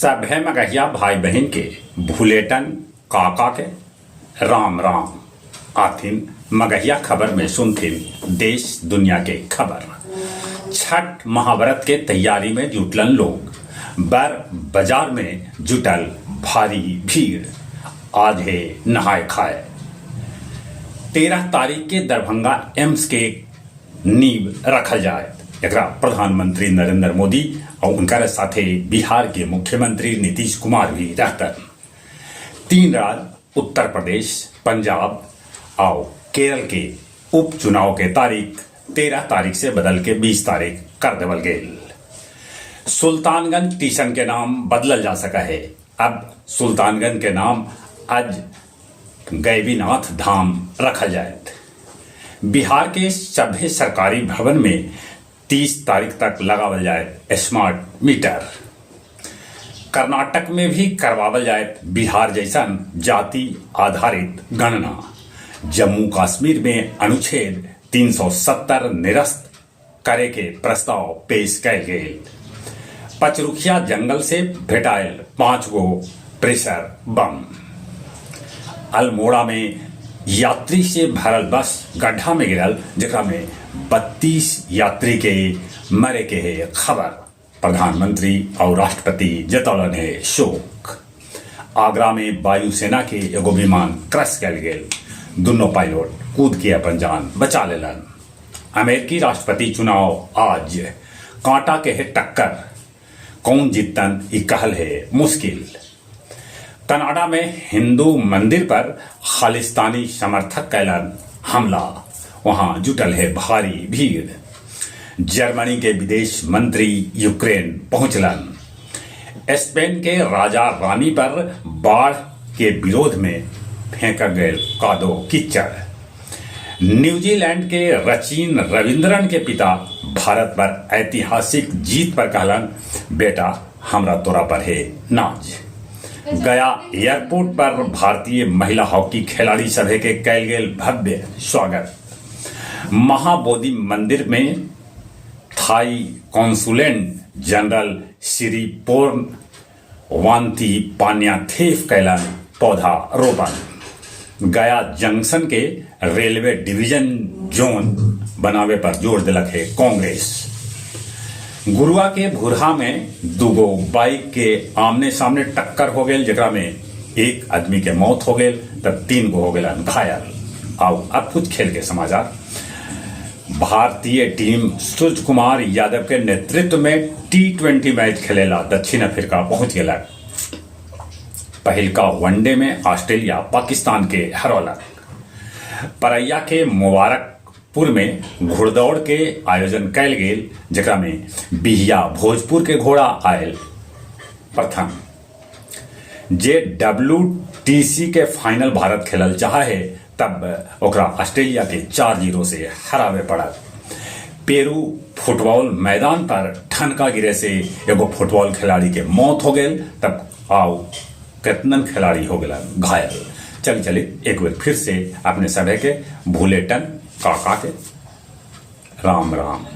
सभे मगहिया भाई बहिन के भुलेटन काका के राम राम। आथिन मगहिया खबर में सुनथिन देश दुनिया के खबर। छठ महाव्रत के तैयारी में जुटलन लोग, बर बाजार में जुटल भारी भीड़। आज हे नहाय खाय। 13 तारीख के दरभंगा एम्स के नींव रखल जायत। एकरा प्रधानमंत्री नरेंद्र मोदी और उनकर साथे बिहार के मुख्यमंत्री नीतीश कुमार भी रहतन। 3 राज्य उत्तर प्रदेश, पंजाब और केरल के उपचुनाव के तारीख 13 तारीख से बदल के 20 तारीख कर देवल गेल। सुल्तानगंज टीसन के नाम बदलल जा सका है। अब सुल्तानगंज के नाम आज गैबीनाथ धाम रखल जायत। बिहार के सभे सरकारी भवन में 30 तारीख तक लगावल जाए स्मार्ट मीटर। कर्नाटक में भी करवावल जाए बिहार जैसन जाति आधारित गणना। जम्मू कश्मीर में अनुच्छेद 370 निरस्त करे के प्रस्ताव पेश कैल गेल। पचरुखिया जंगल से भेटायल 5 गो प्रेशर बम। अल्मोड़ा में यात्री से भरल बस गड्ढा में गिरल, जेकरा में 32 यात्री के मरे के है खबर। प्रधानमंत्री और राष्ट्रपति जतौलन है शोक। आगरा में वायुसेना के एगो विमान क्रैश कैल गेल। दोनों पायलट कूद के अपन जान बचा लेलन। अमेरिकी राष्ट्रपति चुनाव आज, कांटा के है टक्कर, कौन जीतन ई कहल है मुश्किल। कनाडा में हिंदू मंदिर पर खालिस्तानी समर्थक कैलन हमला, वहां जुटल है भारी भीड़। जर्मनी के विदेश मंत्री यूक्रेन पहुंचलन। स्पेन के राजा रानी पर बाढ़ के विरोध में फेंका गए कादो कीचड़। न्यूजीलैंड के रचिन रविंद्रन के पिता भारत पर ऐतिहासिक जीत पर कहलन, बेटा हमरा तोरा पर है नाज। गया एयरपोर्ट पर भारतीय महिला हॉकी खिलाड़ी सभे के कैल गेल भव्य स्वागत। महाबोधि मंदिर में थाई कॉन्सुलेंट जनरल सिरिपोर्न वांती पान्याथेफ कैलन पौधा रोपण। गया जंक्शन के रेलवे डिवीजन जोन बनावे पर जोर दिलक है कांग्रेस। गुरुआ के भुरहा में दूगो बाइक के आमने सामने टक्कर हो गेल, जेकरा में एक आदमी के मौत हो गेल तब 3 गो हो गेलन घायल। आओ अब कुछ खेल के समाचार। भारतीय टीम सूर्य कुमार यादव के नेतृत्व में T20 match खेलेला दक्षिण अफ्रीका पहुंच गेलक। पहिलका वनडे में ऑस्ट्रेलिया पाकिस्तान के हरौलक। परैया के मुबारकपुर में घुड़दौड़ के आयोजन कैल गेल, जेकरा में बिहिया भोजपुर के घोड़ा आयल प्रथम। जे WTC के फाइनल भारत खेलल चाहे है तब ओकरा ऑस्ट्रेलिया के 4-0 से हरावे पड़ल। पेरू फुटबॉल मैदान पर ठनका गिरे से एगो फुटबॉल खिलाड़ी के मौत हो गेल, तब आओ कितनन खिलाड़ी हो गेलन घायल। चल चले एक बार फिर से अपने सभे के भूलेटन काका के राम राम।